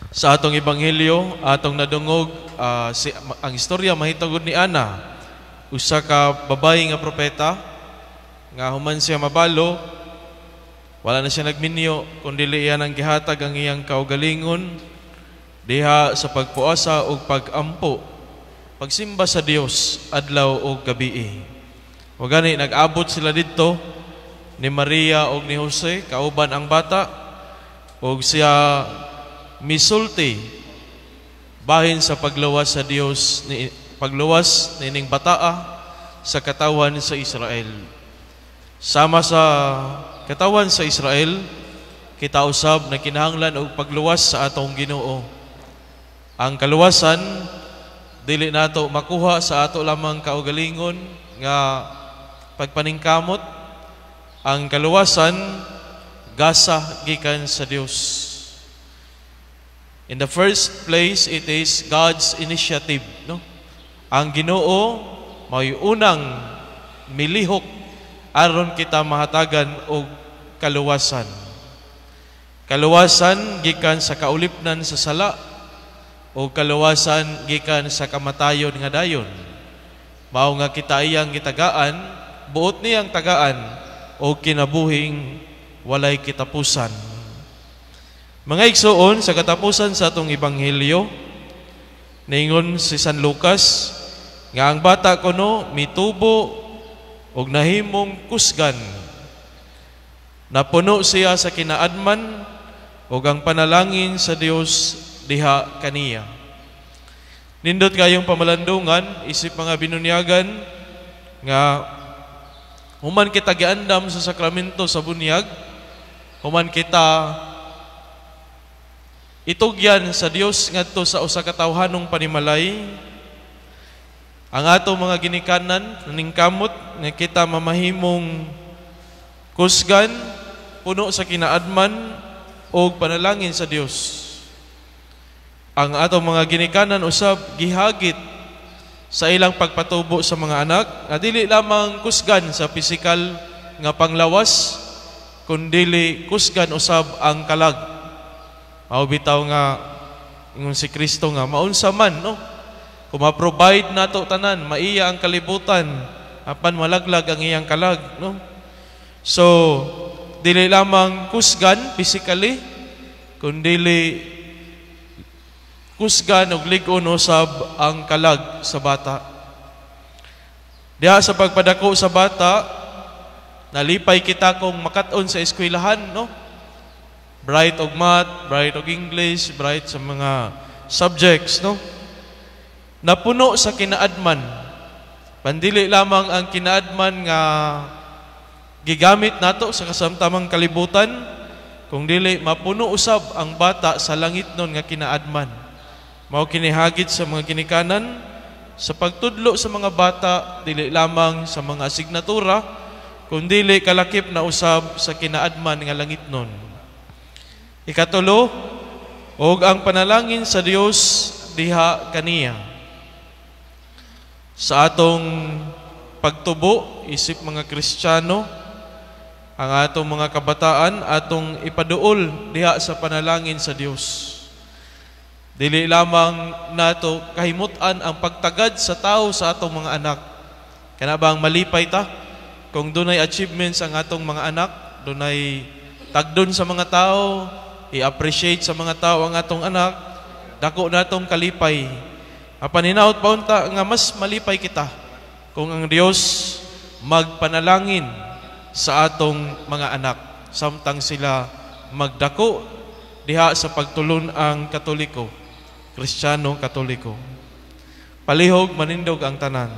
Sa atong ebanghelyo, atong nadungog ang istorya mahitungod ni Ana, usa ka babayi nga propeta nga human siya mabalo, wala na siya nagminyo kun dili iya nang gihatag ang iyang kaugalingon diha sa pagpuasa ug pagampo, pagsimba sa Dios adlaw ug gabii. Wa gani nag-abot sila didto ni Maria ug ni Jose kauban ang bata, ug siya misulti bahin sa pagluwas sa Dios ni pagluwas nining bataa sa katawan sa Israel. Sama sa katawan sa Israel, kita usab na kinahanglan og pagluwas sa atong Ginoo. Ang kaluwasan dili nato makuha sa ato lamang kaugalingon nga pagpaningkamot. Ang kaluwasan gasa gikan sa Dios. In the first place, it is God's initiative, no? Ang Ginoo mao'y unang milihok aron kita mahatagan og kaluwasan. Kaluwasan gikan sa kaulipnan sa sala o kaluwasan gikan sa kamatayon nga dayon. Mao nga kita iyang gitagaan, buot niyang tagaan og kinabuhing walay kitapusan. Mga igsuon, sa katapusan sa atong ebanghelyo, ningon si San Lucas nga ang bata kuno mitubo og nahimong kusgan. Napuno siya sa kinaadman ug ang panalangin sa Dios diha kaniya. Nindot kayong pamalandungan isip mga binunyagan nga human kita giandam sa sakramento sa bunyag, human kita itugyan sa Dios ngadto sa usa ka tawhanong panimalay, ang ato mga ginikanan naningkamot nga kita mamahimong kusgan, puno sa kinaadman og panalangin sa Dios. Ang atong mga ginikanan usab gihagit sa ilang pagpatubo sa mga anak nga dili lamang kusgan sa pisikal nga panglawas, kundili kusgan usab ang kalag. Mao bitaw nga ingon si Kristo nga maunsa man, no, kung ma-provide nato tanan, maiya ang kalibutan, apan malaglag ang iyang kalag, no? So dili lamang kusgan physically, kundili kusgan og lig-on usab ang kalag sa bata. Diha sa pagpadako sa bata, nalipay kita kung makat-on sa eskwelahan, no? Bright og math, bright og English, bright sa mga subjects, no? Napuno sa kinaadman. Pandili lamang ang kinaadman nga gigamit nato sa kasamtamang kalibutan, kung dili mapuno usab ang bata sa langit nun nga kinaadman. Mao kinihagit sa mga ginikanan sa pagtudlo sa mga bata, dili lamang sa mga asignatura, kundili kalakip na usab sa kinaadman nga langit nun. Ikatulo, og ang panalangin sa Dios diha kaniya. Sa atong pagtubo isip mga Kristiyano, ang atong mga kabataan atong ipaduol diha sa panalangin sa Dios. Dili lamang nato kahimutan ang pagtagad sa tao sa atong mga anak. Kana bang malipay ta kung dunay achievements ang atong mga anak, dunay tagdon sa mga tao, i-appreciate sa mga tao ang atong anak, dako natong kalipay. Apan hinaot pa unta nga mas malipay kita kung ang Dios magpanalangin sa atong mga anak samtang sila magdako diha sa pagtulun-ang Katoliko, Kristiyano Katoliko. Palihog manindog ang tanan.